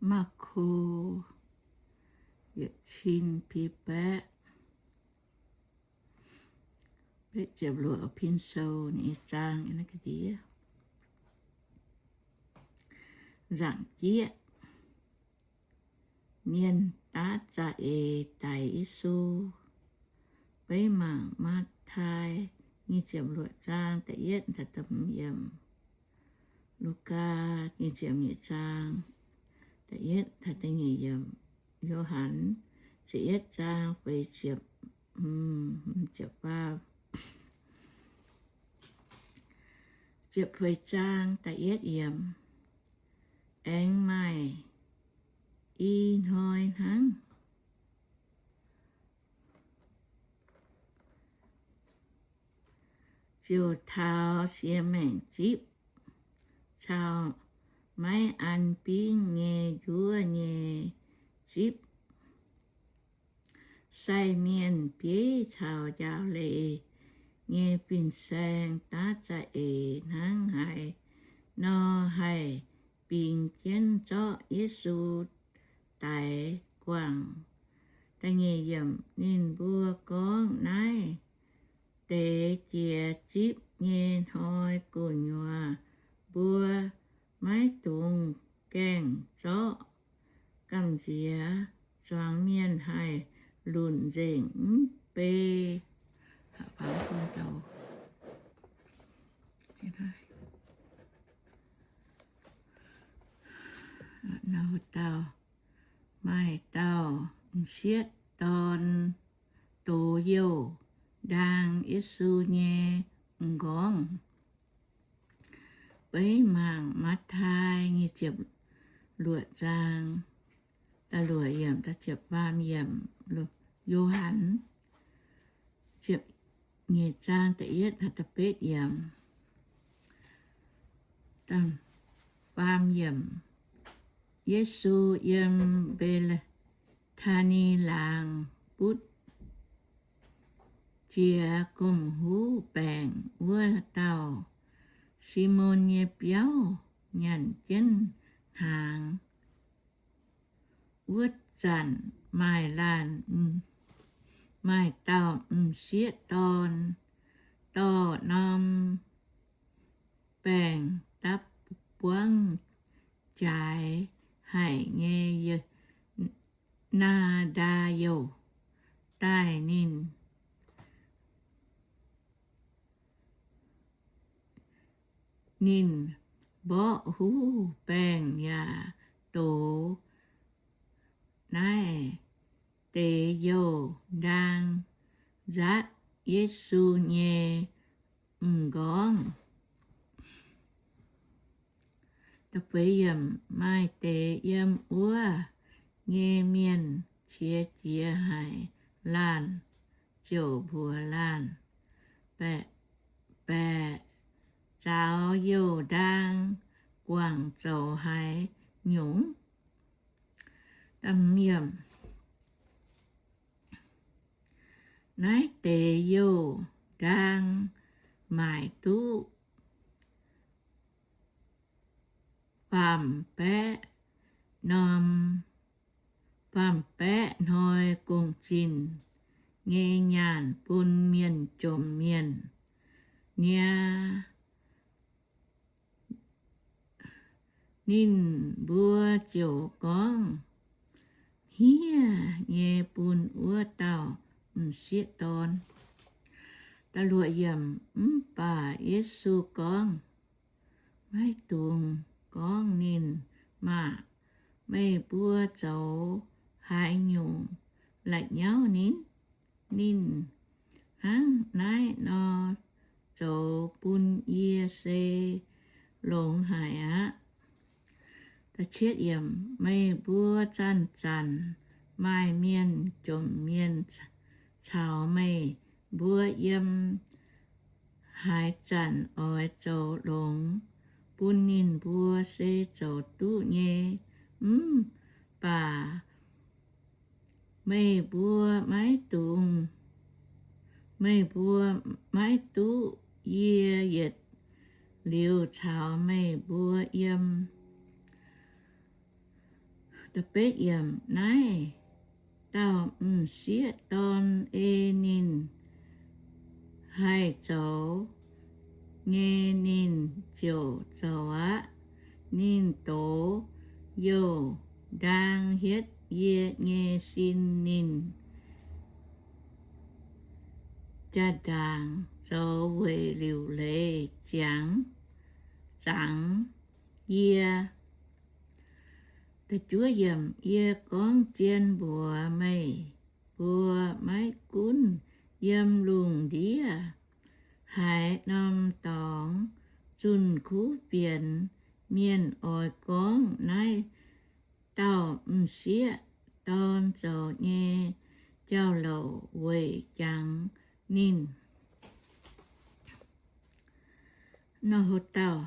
Maako yietc cin biei baeqv betv ziepc luoqc, Pin Sou nyei zaang naaiv ga'ndiev. Nzaangc jieqv, mienh daav za'eix daic Yesu. Beiv mangc Matv^taai nyic ziepc luoqc zaang da'yietv taux da'hmz yiemc, Lugaa nyic ziepc nyeic zaang da'yietv taux da'nyeic yiemc, Yo^han ziepc yietv zaang feix ziepc, ziepc faam, ziepc feix zaang da'yietv yiemc. Aengx maaih i hnoi hnangv. Ziouc taux siex maengc zipv caux maiv an bingv nyei njuov nyei zipv. Sai mienh bieiv caux njaaux leiz nyei fin-saeng daav za'eix hnangv haaix nor haih bingx jienv zorqv Yesu daix guangc. Ninh mbuo gorngv, Naaiv deix jiex zipv nyei hnoi gu'nyuoz mbuo maiv dungx gaengh zorqv. Gamh nziex zuangx mienh haih lunc nzengc mv bei. Dauh, maaih dauh m'sieqv dorn dox youh ndaang Yesu nyei m'nqorngv. Beiv mangc Matv^taai nyic ziepc luoqc zaang da'luoqc yiemc, da'ziepc faam yiemc, Yo^han ziepc nyeic zaang da'yietv taux da'betv yiemc. Faam yiemc. Yesu yiem Mbe^taa^ni Laangz butv jiex gomh huv baengc wuov dauh Simon nyei biauv nyanc jienv hnaangx. Wuov zanc maaih laanh, maaih dauh m'sieqv dorn dorh norm baeng-dapv buangv jaaix haic nyei naa ndaa youh daaih ninh. Ninh mborqv huv baengh yaac dox naaiv deix youh ndaang nzaatv Yesu nyei m'nqorngv. Maaih deix yiem wuov nyei mienh qiex jiez haic, laanh ziouc mbuox laanh baeqc, baeqc, Zaux youh ndaang guangc zoux haaix nyungc? Naaiv deix youh ndaang maaic duqv faam-baeqv norm, faam-baeqv hnoi gong-zinh nyei nyaanh bun mienh jomc mienh niaa. Ninh mbuo ziouc gorngv, Hniev nyei bun wuov dauh m'sieqv dorn. Mv baac Yesu gorngv, Maiv dungx gorngv ninh maah! Meih mbuo zoux haaix nyungc la'nyauv ninh? Ninh hnangv naaiv nor zoux bun yie se longx haic aqv. Meih mbuo zanc-zanc maaih mienh jomc mienh caux meih mbuo yiem, haaix zanc oix zoux longx bun ninh mbuo se zoux duqv nyei. Mv baac meih mbuo maiv dungx, meih mbuo maiv duqv yie yietc liuz caux meih mbuo yiem. Naaiv dauh m'sieqv dorn ei ninh haih zoux nyei ninh ziouc zoux aqv. Ninh doz youh ndaang hietv yie nyei sin. Ninh jaa-ndaangc zoux weic liuc leiz ziangx, zangx yie. Yie gorngv zien mbuox meih mbuo, maiv gunv yiem lungh ndiev haaix norm dorngx, zunh kuv fienx mienh oix gorngv naaiv dauh m'sieqv dorn zoux nyei jauv-louc weic jangx ninh. Nor haaix dauh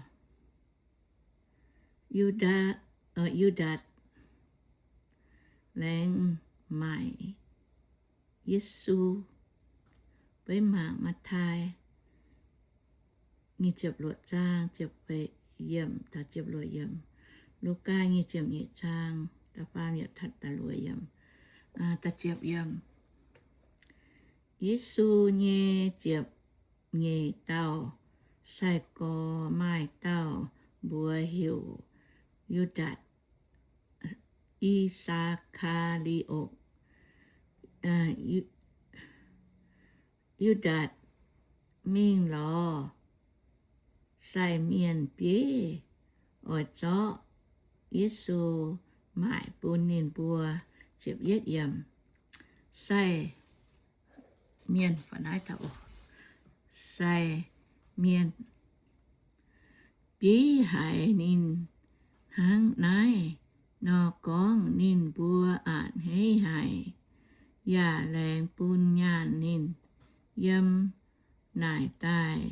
Yu^ndaatc laengz maaic Yesu. Beiv mangc Matv^taai nyic ziepc luoqc zaang, ziepc feix yiemc, da'ziepc luoqc yiemc. Lugaa nyic ziepc nyeic zaang, da'faam yiemc, da'luoqc yiemc, da'ziepc yiemc. Yesu nyei ziepc nyeic dauh sai-gorx maaih dauh mbuox heuc Yu^ndaatc I^saa^kaa^li^okc. Yu^ndaatc mingh lorz sai mienh bieiv oix zorqv Yesu maaic bun ninh mbuo. Sai mienh, sai mienh bieiv haiz ninh hnangv naaiv nor gorngv, ninh mbuo a'hneiv haic, yaac laengz bun nyaanh ninh. Yiem naaic daaih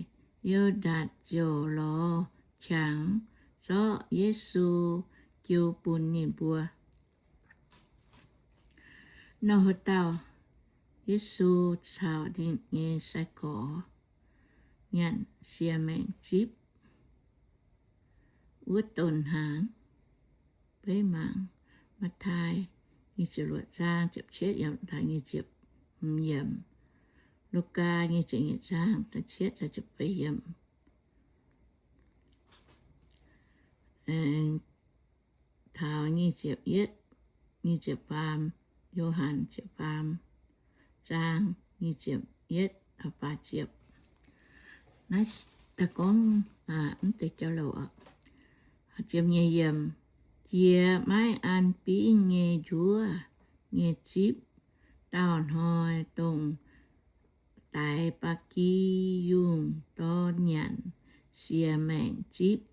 Yu^ndaatc ziouc lorz qangx zorqv Yesu jiu bun ninh mbuo. Nor haaix dauh Yesu caux ninh nyei sai-gorx nyanc sie maengc zipv wuov donx hnaangx. Beiv mangc Matv^taai nyic ziepc luoqc zaang ziepc cietv yiemc taux nyic ziepc hmz yiemc. Lugaa nyic ziepc nyeic zaang da'cietv caux ziepc feix yiemc. Taux nyic ziepc yietv, nyic ziepc faam, Yo^han ziepc faam zaang nyic ziepc yietv, faah ziepc. Naaiv daaih gorngv mv deix jauv-louc. Ziepc nyeic yiemc, jiex maiv an bingv nyei njuov nyei zipv, daauh hnoi dongh daix ba'gi yungh dorn nyanc sie maengc zipv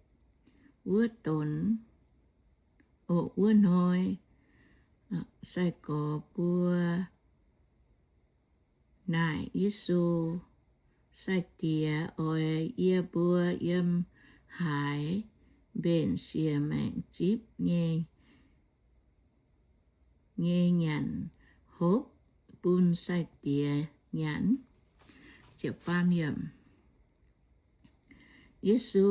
wuov donx. Wuov hnoi sai-gorx mbuo naaic Yesu, Sai-Diex, oix yie mbuo yiem haaix mbenc sie maengc zipv nyei, nyei nyanc hopv bun Sai-Diex nyanc? Yesu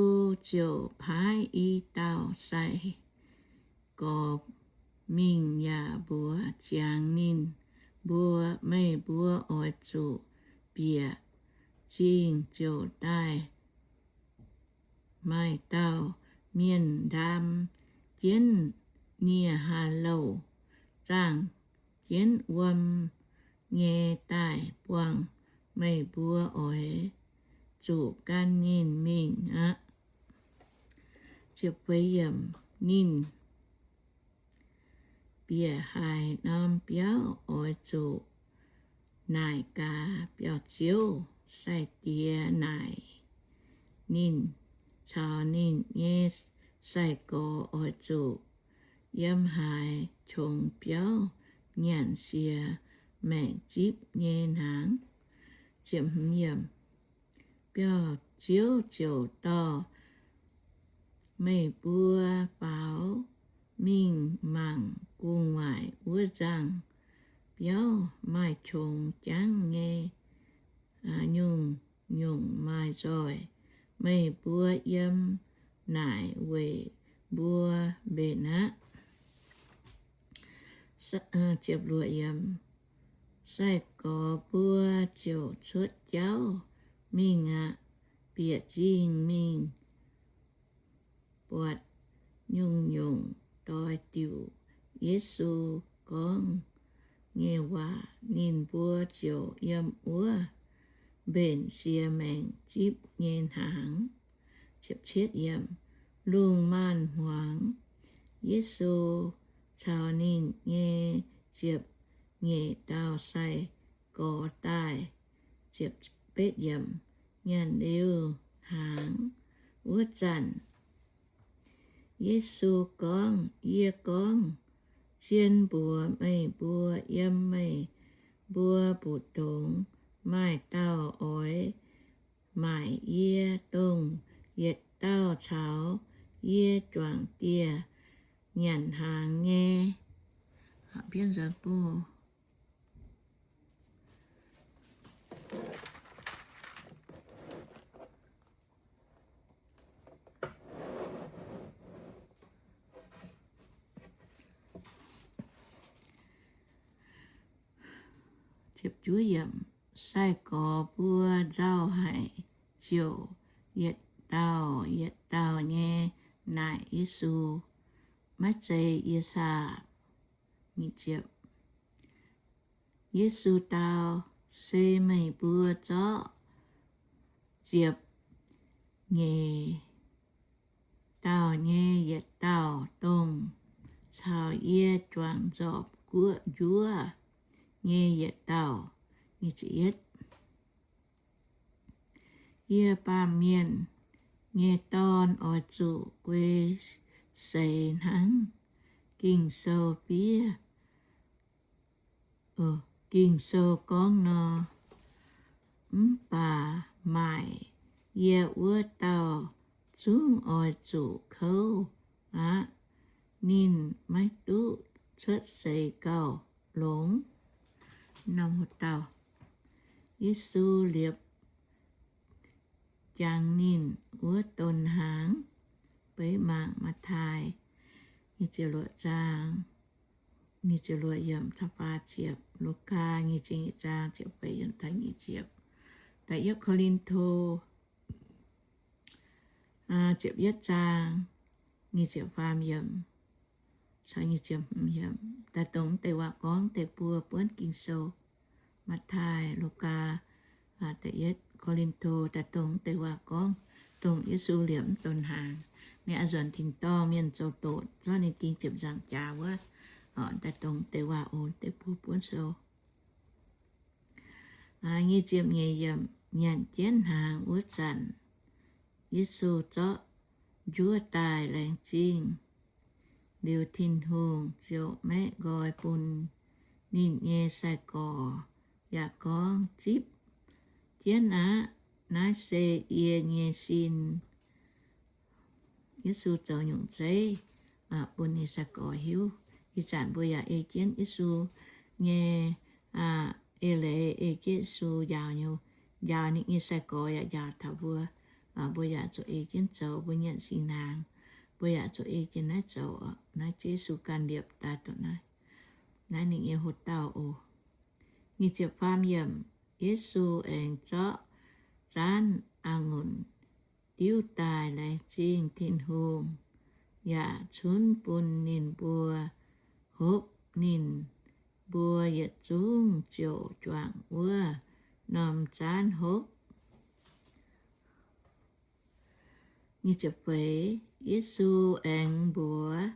ziouc paaiv i dauh sai-gorx mingh yaac mbuox ziangx ninh mbuo, Meih mbuo oix zuqc bieqc zingh ziouc daaih maaih dauh mienh ndaam jienv nie haaix louh, zaangh jienv wuom nyei daaih buangh. Meih mbuo oix zuqc gan ninh mingh aqv. Ninh bieqc haaix norm biauv oix zuqc naaic gaax biauv-ziouv. Sai-Diex naaic ninh caux ninh nyei sai-gorx oix zuqc yiem haaix qongx biauv nyanc sie maengc zipv nyei hnaangx. Biauv-ziouv ziouc dorh meih mbuo faaux mingh mangc gu'nguaaic wuov nzangh biauv, maaih qongx jangv nyei nyungc-nyungc maaih nzoih. Meih mbuo yiem naaic weic mbuo mbenc aqv. Sai-gorx mbuo ziouc cuotv jauv mingh aqv. Bieqc nzingh mingh buatc nyungc-nyungc doix diuc Yesu gorngv nyei waac, ninh mbuo ziouc yiem wuov mbenc sie maengc zipv nyei hnaangx. Lungh maanz-hmuangx, Yesu caux ninh nyei ziepc nyeic dauh sai-gorx daaih. Nyanc liuz hnaangx wuov zanc, Yesu gorngv, Yie gorngv zien mbuox meih mbuo, yiem meih mbuo mbu'ndongx maaih dauh oix maaic yie, dongh yietc dauh caux yie juangc dieh nyanc hnaangx nyei. Sai-gorx mbuo nzauh haic, ziouc yietc dauh yietc dauh nyei naaic Yesu, Maiv zeiz yie saah? Yesu dau, Se meih mbuo zorqv ziepc nyeic dauh nyei yietc dauh, dongh caux yie juangc nzorpc guoqv njuov nyei yietc dauh. Yie, Baamh Mienh nyei Dorn, oix zuqc guei seix hnangv Ging-Sou fiev, Ging-Sou gorngv nor. Mv baac maaic yie wuov dauh zungv oix zuqc kouv aqv. Ninh maiv duqv cuotv seix gauh longx. Yesu liepc jangx ninh wuov donx hnaangx. Beiv mangc Matv^taai Lugaa Da'yietv Ko^lin^to ziepc yietv zaang nyic ziepc faam yiemc, daaih dongh deix waac gorngv deix buo buonv Ging-Sou. Matv^taai, Lugaa, Da'yietv Ko^lin^to, daaih dongh deix waac gorngv dongh Yesu liepc mv donx hnaangx, ninh oix nzuonx tin-dorngh mienh zoux doqc, zorqv ninh ding ziepc nzaangc jaax wuov, daaih dongh deix waac oc, deix buo buonv sou. Nyic ziepc nyeic yiemc, nyanc jienv hnaangx wuov zanc, Yesu zorqv njuov daaih laengz zingh liuz, Tin-Hungh ziouc maeqv nqoi bun ninh nyei sai-gorx yaac gorngv, Zipv jienv aqv. Naaiv se yie nyei sin. Yesu zoux nyungc zeiv bun ninh sai-gorx hiuv. Ih zanc mbuo yaac ei jienv Yesu nyei eix leiz, ei jienv Yesu njaaux nyei, njaaux ninh nyei sai-gorx yaac njaaux taux mbuo. Mbuo yaac zuqc ei jienv zoux, mbuo nyanc singx hnaangx, mbuo yaac zuqc ei jienv naaiv zoux. Naaiv Yesu ganh liepc daaih dongh naaiv, naaiv ninh nyei hoc-dauh oc. Nyic ziepc faam yiemc, Yesu aengx zorqv zaanv a'ngunc diuv daaih laengz zingh Tin-Hungh, yaac cunv bun ninh mbuo hopv. Ninh mbuo yietc zungv ziouc juangc wuov norm zaanv hopv. Yesu aengx mbuox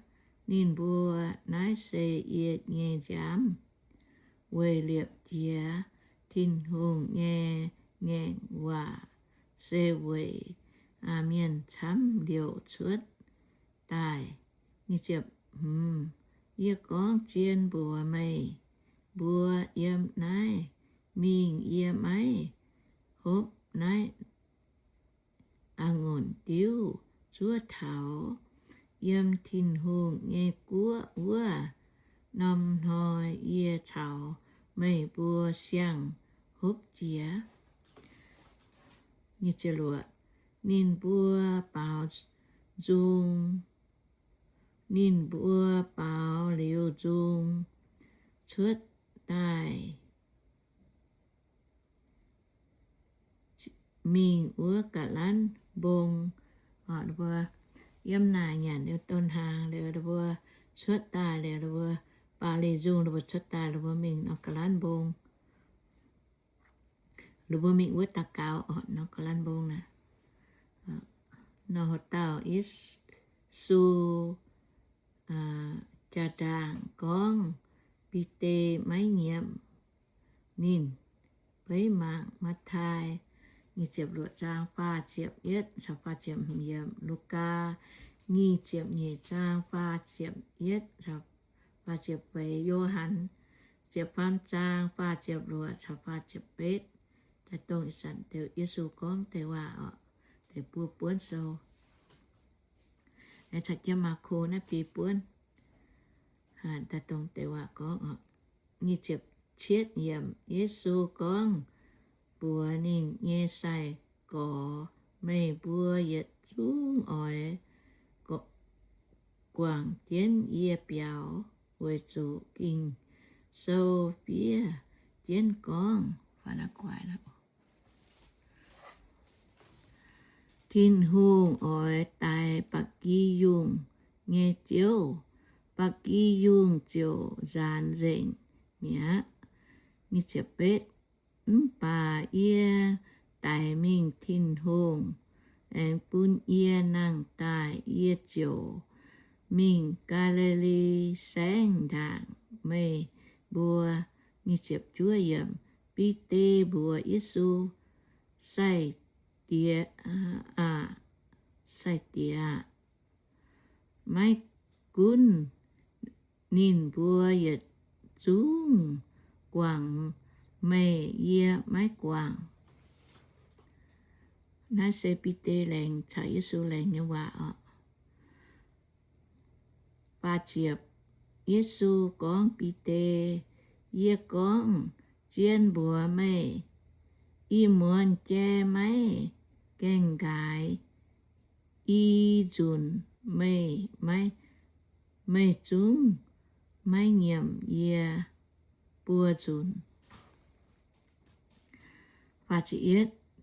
ninh mbuo, Naaiv se yie nyei nziaamv, weic liepc jiez Tin-Hungh nyei ngaengc waac, se weic mienh camv liouc cuotv daaih. Yie gorngv zien mbuox meih mbuo, yiem naaiv mingh yie maiv hopv naaiv a'ngunc diuv zuov taux yiem Tin-Hungh nyei guoqv wuov norm hnoi yie caux meih mbuo siang-hopv jiex. Ninh mbuo baaux nzung, ninh mbuo baaux liuz nzung, cuotv daaih mingh wuov ga'lanv mbong. Mbuo yiem naaic nyanc liuz don hnaangx liuz, mbuo cuotv daaih liuz, mbuo baaux leih nzungh, mbuo cuotv daaih, mbuo mingh nor ga'lanv mbong. Mbuo mingh wuov daux gaux oc, nor ga'lanv mbong naaic. Nor haaix dauh Yesu jaa-ndaangc gorngv Bide maiv nyiemc ninh. Beiv mangc Matv^taai nyic ziepc luoqc zaang faah ziepc yietv caux faah ziepc hmz yiemc, Lugaa nyic ziepc nyeic zaang faah ziepc yietv caux faah ziepc feix, Yo^han ziepc faam zaang faah ziepc luoqc caux faah ziepc betv. Daaih dongh ih zanc Yesu gorngv deix waac oc, deix buo buonv sou. Caux jienv Maako naaiv biei buonv. Daaih dongh deix waac gorngv oc. Nyic ziepc cietv yiemc, Yesu gorngv mbuox ninh nyei sai-gorx, Meih mbuo yietc zungv oix guangc jienv yie biaux, weic zuqc Ging-Sou fiev jienv gorngv, Tin-Hungh oix daix ba'gi yungh nyei Ziouv, ba'gi yungh ziouc nzaanx nzengc mi'aqv. Mv baac yie daic mingh, Tin-Hungh aengx bun yie nangh daaih. Yie ziouc mingh Gaa^li^li Saengv ndaangc meih mbuo. Bide mbuox Yesu, Sai-Diex aah! Sai-Diex aah! Maiv gunv ninh mbuo yietc zungv guangc meih, yie maiv guangc. Naaiv se Bide laengz caux Yesu laengz nyei waac oc. Faah ziepc, Yesu gorngv Bide, Yie gorngv zien mbuox meih, ih muonz jai maiv gaengh nqaaix i nzunc meih maiv, meih zungv maiv nyiemc yie buo nzunc.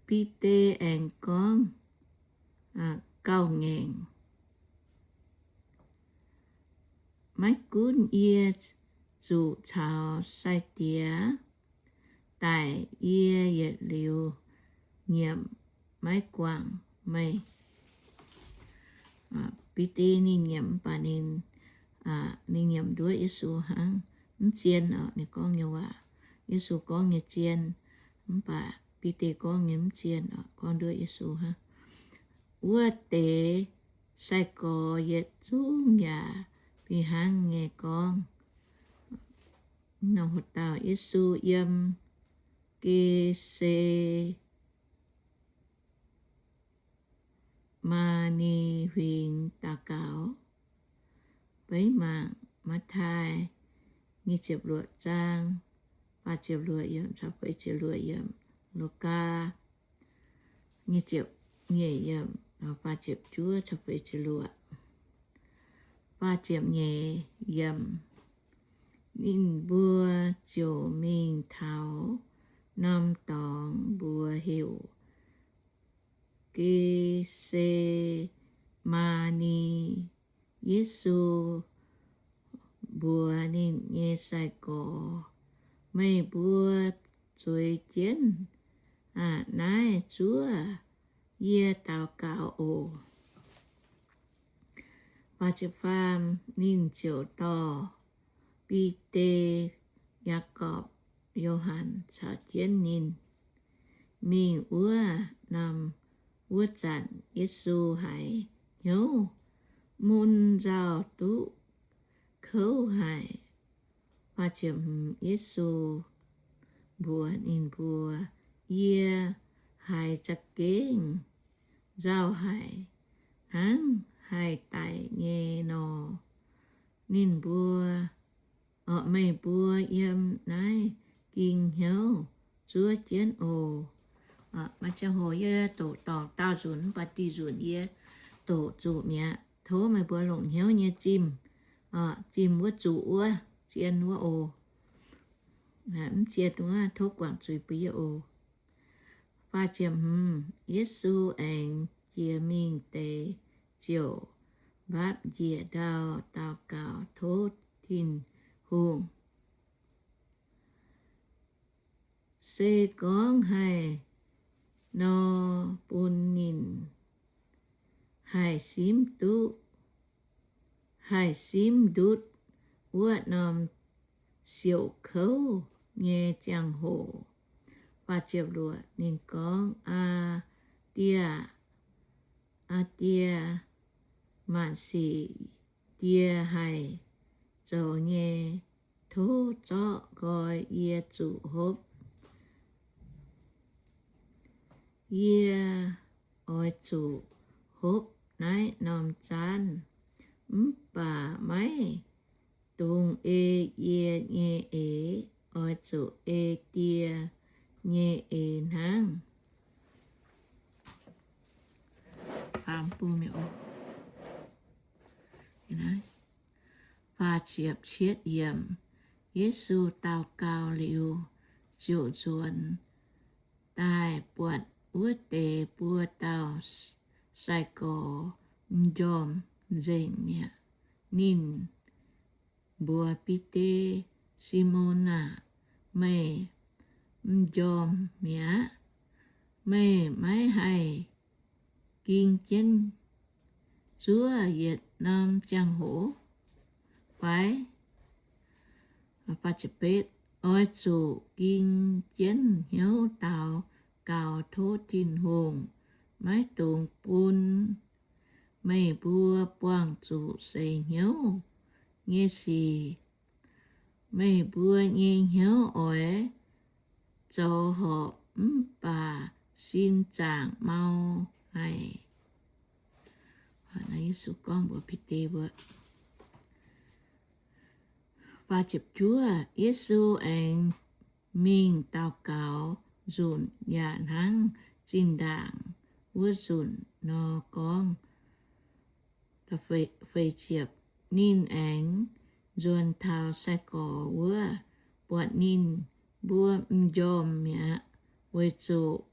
Bide aengx gorngv gauh ngaengc, Maiv gunv yie zuqc caux Sai-Diex daic, yie yietc liuz nyiemc maiv guangc meih. Bide ninh nyiemc, mv baac ninh, ninh nyiemc nduov Yesu hnangv, mv zien oc. Ninh gorngv nyei waac, Yesu gorngv nyei zien, mv baac Bide gorngv nyei mv zien oc, gorngv nduov Yesu hnangv. Wuov deix sai-gorx yietc zungv yaac fih hnangv nyei gorngv. Nor haaix dauh Yesu yiem Ge^se^maa^ni Huingx daux gaux. Beiv mangc Matv^taai nyic ziepc luoqc zaang faah ziepc luoqc yiemc caux feix ziepc luoqc yiemc, Lugaa nyic ziepc nyeic yiemc faah ziepc juov caux feix ziepc luoqc. Faah ziepc nyeic yiemc, ninh mbuo ziouc mingh taux norm dorngx, mbuox heuc Ge^se^maa^ni. Yesu mbuox ninh nyei sai-gorx, Meih mbuo zueiz jienv aqv. Naaiv zuov yie daux gaux oc. Faam, ninh ziouc dorh Bide, Yaagorpc, Yo^han caux jienv ninh mingh wuov norm. Wuov zanc Yesu haiz hnyouv mun nzauh duqv kouv haic. Yesu mbuox ninh mbuo, Yie haiz za'gengh nzauh haic, hnangv haih daic nyei nor. Ninh mbuo, Meih mbuo yiem naaiv ging hnyouv zuov jienv oc. Maaih ziangh hoc yie doqc dorngc daauh nzunc, mv baac dih nzunc yie doqc zuqc mi'aqv. Tov meih mbuo longc hnyouv nyei zimh, zimh wuov zuqc wuov, zien wuov oc. Mv ziex duqv tov guangc zuiz bun yie oc. Faah ziepc hmz, Yesu aengx jiex mingh deix ziouc mbaapv njiec ndau daux gaux tov Tin-Hungh. Se gorngv haaix nor bun ninh haih simv duqv, haih simv ndutv wuov norm siouc kouv nyei ziangh hoc, ninh gorngv, Aa Die, aa Die, maanc sic Die haih zoux nyei, tov zorqv nqoi yie zuqc hopv. Yie oix zuqc hopv naaiv norm zaanv, mv baac maiv dungx ei yie nyei eix, oix zuqc ei Die nyei eix hnangv. Yesu daux gaux liuz, ziouc nzuonx daaih buatc wuov deix buo dauh sai-gorx m'njormh nzengc mi'aqv. Ninh mbuox Bide, Simon aah, meih m'njormh mi'aqv. Meih maiv haih ging jienv zuov yietc norm ziangh hoc fai? Oix zuqc ging jienv hnyouv daux gaux tov Tin-Hungh, maiv dungx bun meih mbuo buangh zuqc seix hnyouv nyei sic. Meih mbuo nyei hnyouv oix zoux horpc mv baac sin zaangc mau haic. Yesu gorngv mbuox Bide mbuo. Yesu aengx mingh daux gaux nzunc yaac hnangv zinh ndaangc wuov nzunc nor gorngv. Ninh aengx nzuonx taux sai-gorx wuov, buatc ninh mbuo m'njormh mi'aqv, weic zuqc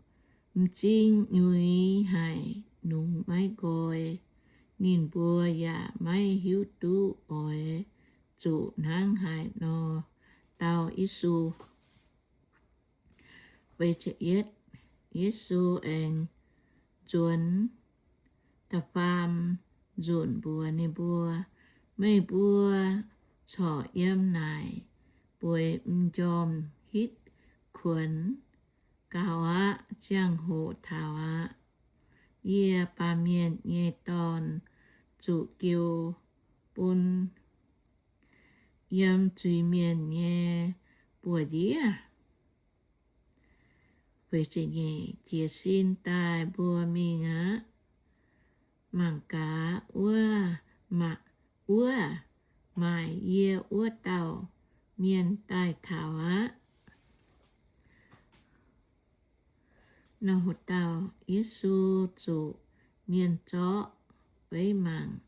m'zing nyuix haic, nungx maiv nqoi. Ninh mbuo yaac maiv hiuv duqv oix zuqc hnangv haaix nor dau Yesu. Yesu aengx nzuonx da'faam nzunc mbuox ninh mbuo, meih mbuo corc yiem naaic bueix m'njormh hitv kuonx gaux aqv. Ziangh hoc taux aqv. Yie, Baamh Mienh nyei Dorn, zuqc giu bun yiem zuiz-mienh nyei buoz-ndiev. Jiez sin daaih mbuo mingh aqv. Mangc gaax, wuov, wuov maaic yie wuov dauh mienh daaih taux aqv. Nor haaix dauh Yesu zuqc mienh zorqv? Beiv mangc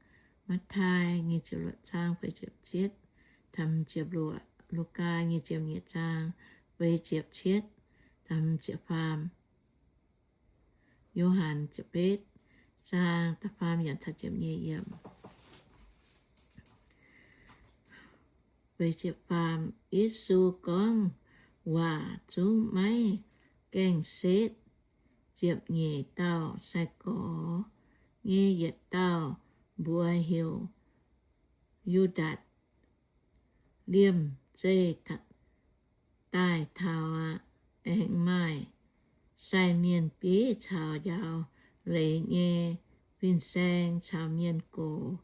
Matv^taai nyic ziepc luoqc zaang feix ziepc cietv taux ziepc luoqc, Lugaa nyic ziepc nyeic zaang feix ziepc cietv taux ziepc faam, Yo^han ziepc betv zaang da'faam yiemc taux ziepc nyeic yiemc. Feix ziepc faam, Yesu gorngv waac zungv maiv gaengh setv. Ziepc nyeic dauh sai-gorx nyei yietc dauh mbuox heuc Yu^ndaatc, liemh zeih daaih taux aqv. Aengx maaih sai mienh bieiv caux njaaux leiz nyei fin-saeng caux mienh gox,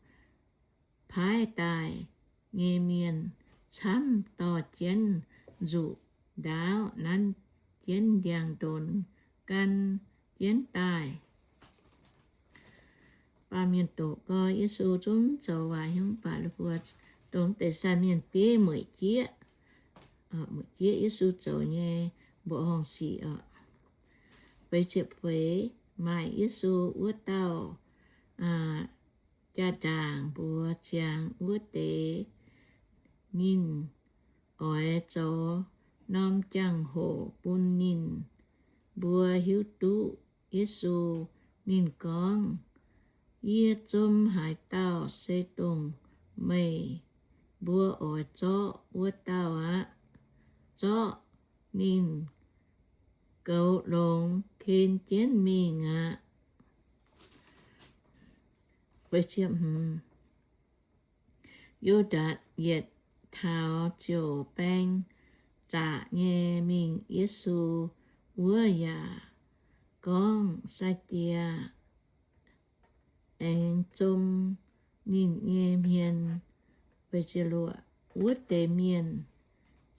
paaiv daaih nyei mienh camv dorh jienv nzuqc ndaauv, nanv jienv ndiangx-ndonx, gan jienv daaih. Baamh mienh doqc gorngv Yesu zungv zoux waac hiuv baac la'buoz dongh deix sai mienh bieiv mueic jieqv, mueic jieqv Yesu zoux nyei mbuoqc horngh sic oc. Feix ziepc feix, maaih Yesu wuov dauh jaa-ndaangc mbuox ziangx wuov deix ninh oix zoux norm jangx-hoc bun ninh mbuo hiuv duqv Yesu. Ninh gorngv, Yie zom haaix dauh se dongh meih mbuo oix zorqv wuov dauh aqv. Zorqv ninh goux longx ken jienv mingh aqv. Yu^ndaatc yietc taux ziouc baeng zaqc nyei mingh Yesu wuov yaac gorngv, Sai-Diex, aengx zom ninh nyei hmien. Wuov deix mienh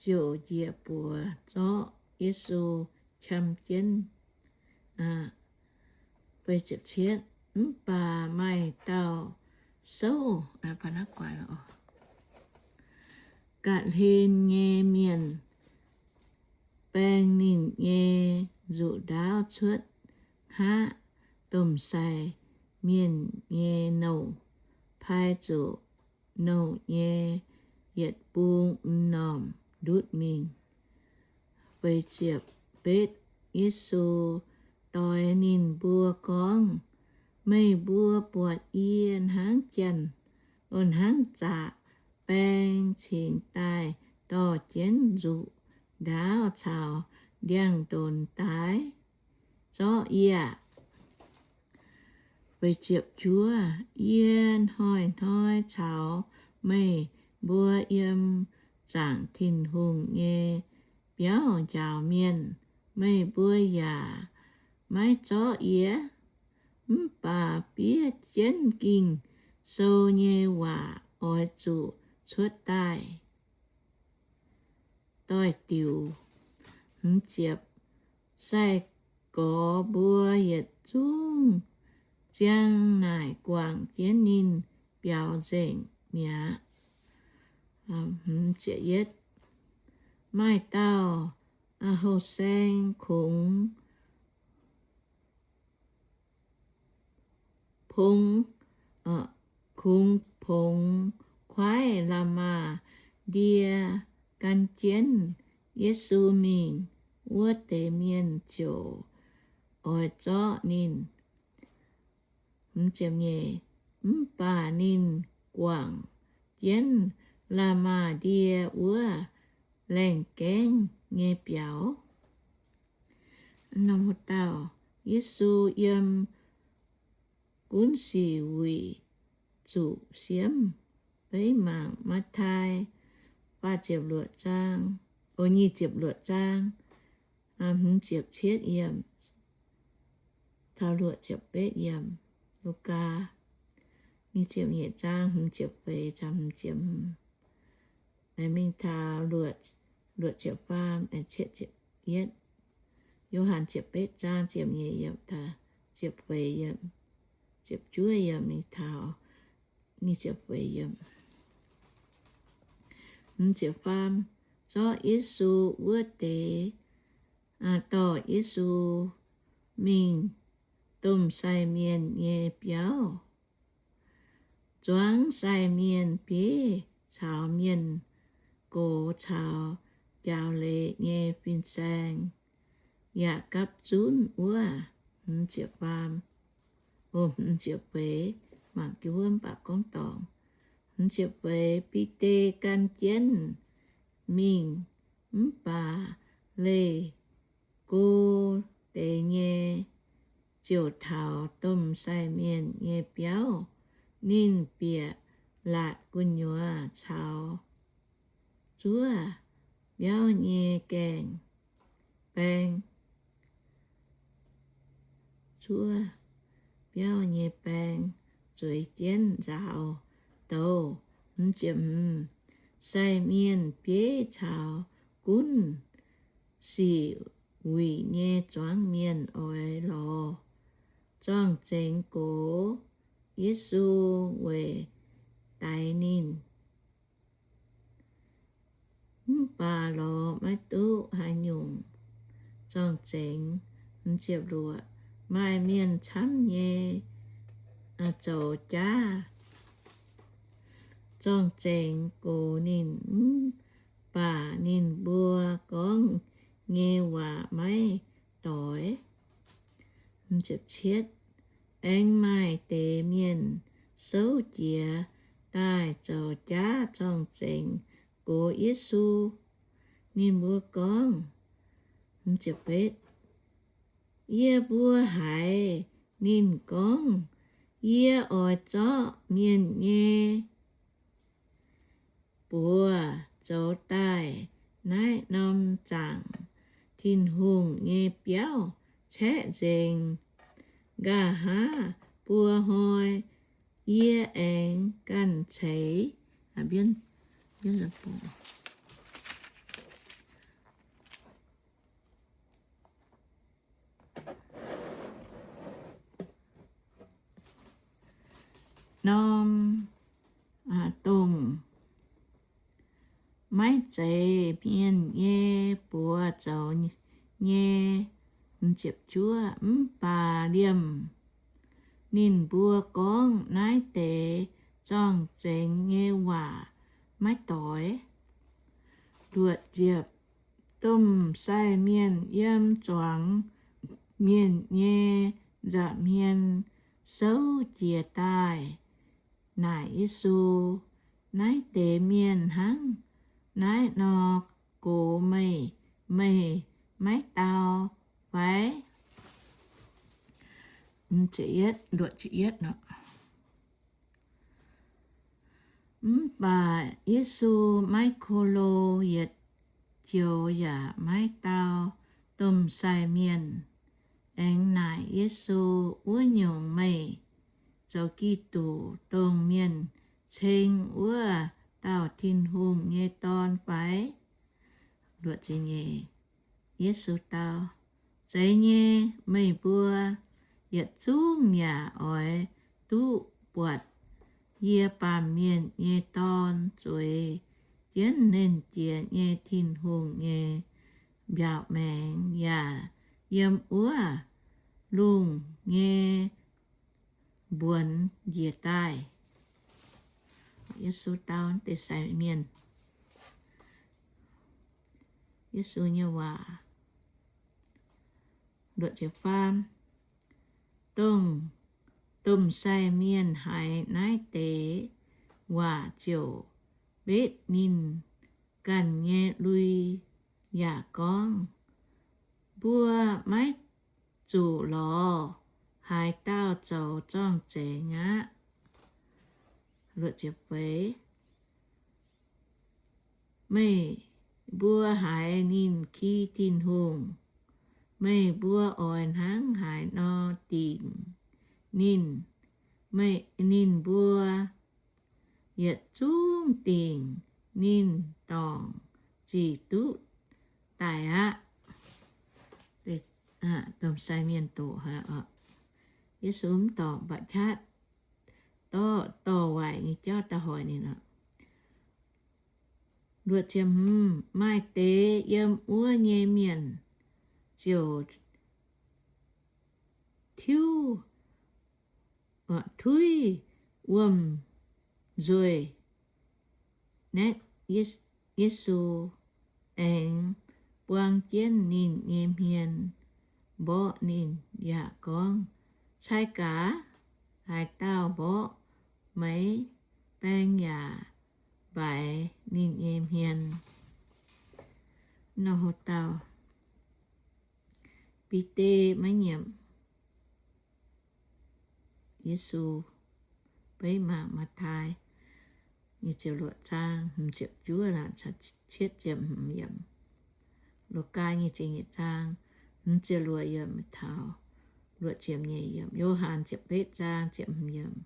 ziouc njiec buoz zorqv Yesu qam jienv. Mv baac maaih dauh souv ga'hlen nyei mienh baeng ninh nyei nzuqc ndaauv cuotv hngaqv domh sai mienh nyei nouh, pai zuqc nouh nyei yietc bung m'normh ndutv mingh. Feix ziepc betv, Yesu doix ninh mbuo gorngv, Meih mbuo buatc yie hnangv janx, hnangv zaqc baeng cingx daaih dorh jienv nzuqc ndaauv caux ndiangx-ndonx daaih zorqv yie aqv. Feix ziepc juov, Yie hnoi-hnoi caux meih mbuo yiem zaangc Tin-Hungh nyei biauv njaaux mienh, meih mbuo yaac maiv zorqv yie. Mv baac fiev jienv Ging-Sou nyei waac oix zuqc cuotv daaih doix-diuc. Sai-gorx mbuo yietc zungv ziang naaic guangc jienv ninh biaux nzengc mi'aqv. Maaih dauh houh saeng kungx pongx, kungx pongx kuaaiv la'maah ndie gan jienv Yesu mingh. Wuov deix mienh ziouc oix zorqv ninh. Mv baac ninh guangc jienv la'maah ndie wuov laengh gaengv nyei biaux. Yesu yiem Gunv Sic Wuic zuqc siemv. Beiv mangc Matv^taai faah ziepc luoqc zaang, o, nyic ziepc luoqc zaang, hmz ziepc cietv yiemc taux luoqc ziepc betv yiemc. Lugaa nyic ziepc nyeic zaang hmz ziepc feix taux hmz ziepc hmz, mingh taux luoqc ziepc faam, cietv ziepc yietv. Yo^han ziepc betv zaang ziepc nyeic yiemc taux ziepc feix yiemc, ziepc juov yiemc mingh taux nyic ziepc feix yiemc. Hmz ziepc faam, zorqv Yesu wuov deix dorh Yesu mingh domh sai mienh nyei biauv. Zuangx sai mienh bieiv caux mienh gox caux njaaux leiz nyei fin-saeng yaac gapv zunv wuov. Hmz ziepc faam, o, hmz ziepc feix, mangc jienv wuov mv baac gorngv dorngc. Hmz ziepc feix, Bide gan jienv mingh mv baac leih go deix nyei ziouc taux domh sai mienh nyei biauv. Ninh bieqc laatc gu'nyuoz caux zuov biauv nyei gaengh baeng, zuov biauv nyei baeng zueiz jienv nzaaux douz. Hmz ziepc hmz, sai mienh bieiv caux Gunv Sic Wuic nyei zuangx mienh oix lorz zorng-zengx gox Yesu weic daix ninh. Mv baac lorz maiv duqv haaix nyungc zorng-zengx. Hmz ziepc luoqc, maaih mienh camv nyei zoux jaav zorng-zengx gox ninh. Mv baac ninh mbuo gorngv, Aengx maaih deix mienh souv jiez daaih zoux jaav zorng-zengx gox Yesu. Ninh mbuo gorngv, Yie mbuo haiz ninh gorngv, Yie oix zorqv mienh nyei buoz zoux daaih naaiv norm zaangc Tin-Hungh nyei biauv caeqv nzengc. Nqa'haav buo hnoi yie aengx ganh ceix norm dongh maiv zeiz mienh nyei buoz zoux nyei. Mv baac liemh ninh mbuo gorngv naaiv deix zorng-zengx nyei waac maiv doix. Luoqc ziepc, domh sai mienh yiem zuangx mienh nyei nza'hmien souv jiez daaih naaic Yesu, Naaiv deix mienh hnangv naaiv nor gox meih, meih maiv dau fai? Mv baac Yesu maiv ko lo yietc joux yaac maiv dau domh sai mienh. Aengx naaic Yesu, Wuov nyungc, meih zoux Giduc, dongh mienh ceng wuov dauh Tin-Hungh nyei Dorn fai? Yesu dau, Zeiz nyei. Meih mbuo yietc zungv yaac oix duqv buatc yie, Baamh Mienh nyei Dorn, zueiz jienv Nernh Jiex nyei Tin-Hungh nyei mbiaauc maengx yaac yiem wuov lungh nyei mbuonx njiec daaih. Yesu dau deix sai mienh, Yesu nyei waac. Faam, dongh domh sai mienh haiz naaiv deix waac ziouc mbetv ninh ganh nyei lui yaac gorngv, Mbuo maiv zuqc lorz haaix dauh zoux zorng-zengx aqv. Meih mbuo haiz ninh ki Tin-Hungh, meih mbuo oix hnangv haaix nor dingc ninh? Ninh mbuo yietc zungv dingc ninh dorngc zic duqv daic aqv. Domh sai mienh doqc, Yesu mv dorngc ba'qatv dorh dorh waaic nyei jauv daaih hoic ninh. Maaih deix yiem wuov nyei mienh ziouc tiuv, tuiv wuom-nzuih naetv Yesu, aengx buang jienv ninh nyei hmien mborqv ninh yaac gorngv, Cai gaax, haaix dauh mborqv meih, baeng yaac mbaix ninh nyei hmien. Nor ho dauh Bide maiv nyiemc Yesu. Beiv mangc Matv^taai nyei ziepc luoqc zaang hmz ziepc juov, cietv ziepc hmz yiemc. Lugaa nyei ziepc nyeic zaang hmz ziepc luoqc yiemc taux luoqc ziepc nyeic yiemc. Yo^han ziepc betv zaang ziepc hmz yiemc,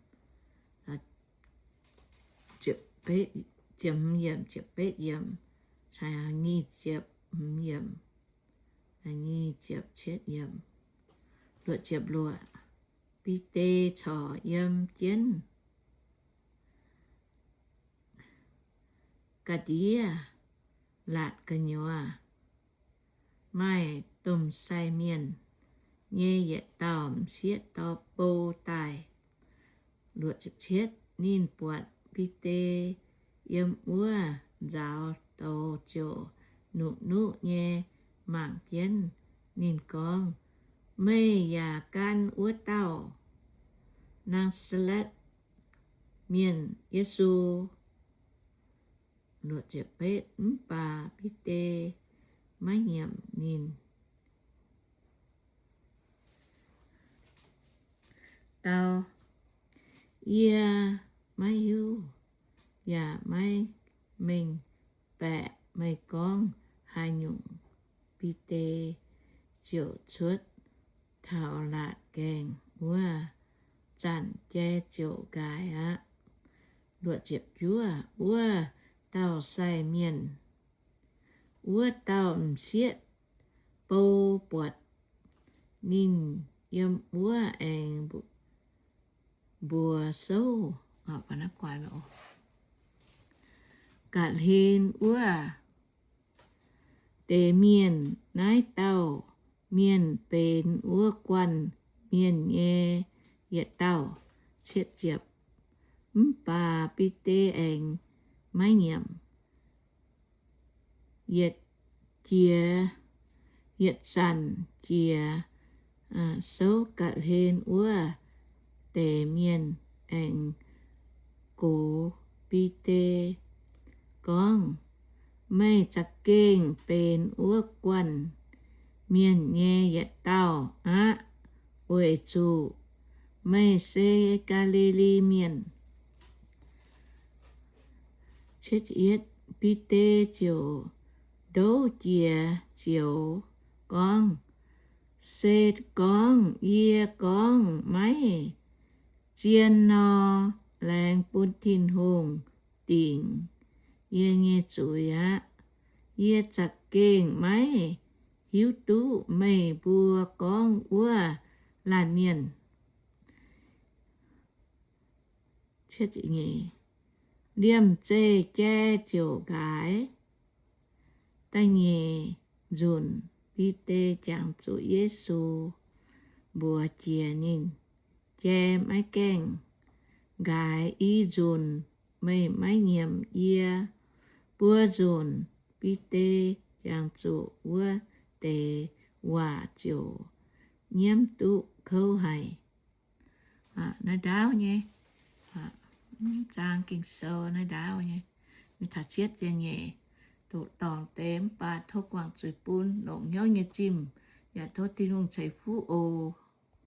ziepc hmz yiemc, ziepc betv yiemc, caux nyic ziepc hmz yiemc, nyic ziepc cietv yiemc, luoqc ziepc luoqc. Bide corc yiem jienv ga'ndiev laatc gu'nyuoz. Maaih domh sai mienh nyei yietc dauh m'sieqv dorh bou daaih. Luoqc ziepc cietv. Ninh buatc Bide yiem wuov nzaaux douz ziouc nuqv-nuqv nyei mangc jienv. Ninh gorngv, Meih yaac gan wuov dauh Naa^saa^letv Mienh, Yesu. Mv baac Bide maiv nyiemc ninh, dau, Yie maiv hiuv yaac maiv mengh baeqc meih gorngv haaix nyungc. Bide ziouc cuotv taux laatc gaengh wuov zanc jai ziouc nqaaix aqv. Wuov dauh sai mienh, wuov dauh m'sieqv bou buatc ninh yiem wuov aengx mbuox souv ga'hlen wuov deix mienh, Naaiv dauh mienh benx wuov guanh mienh nyei yietc dauh. Mv baac Bide aengx maiv nyiemc. Yietc jiex, yietc zanc jiex souv ga'hlen wuov deix mienh aengx gox Bide gorngv, Meih za'gengh benx wuov guanh mienh nyei yietc dauh aqv, weic zuqc meih se Gaa^li^li Mienh. Bide ziouc ndouv jiex zioux gorngv, Se gorngv yie gorngv maiv zien nor, laengz bun Tin-Hungh dingc yie nyei zuiz aqv. Yie za'gengh maiv hiuv duqv meih mbuo gorngv wuov laanh mienh. Liemh zeih jai ziouc nqaaix. Da'nyeic nzunc Bide jangx zuqc Yesu mbuox jiex ninh, Jai maiv gaengh nqaaix i nzunc meih maiv nyiemc yie. Buo nzunc Bide jangx zuqc wuov deix waac ziouc nyiemv duqv kouv haic. Naaiv ndaauv nyei, zaang Ging-Sou naaiv ndaauv nyei, mingh taux cietv ziepc nyeic, doqc dorngc deix mv baac tov guangc zuiz bun longc hnyouv nyei zimh, yaac tov Tin-Hungh ceix fuqv oc.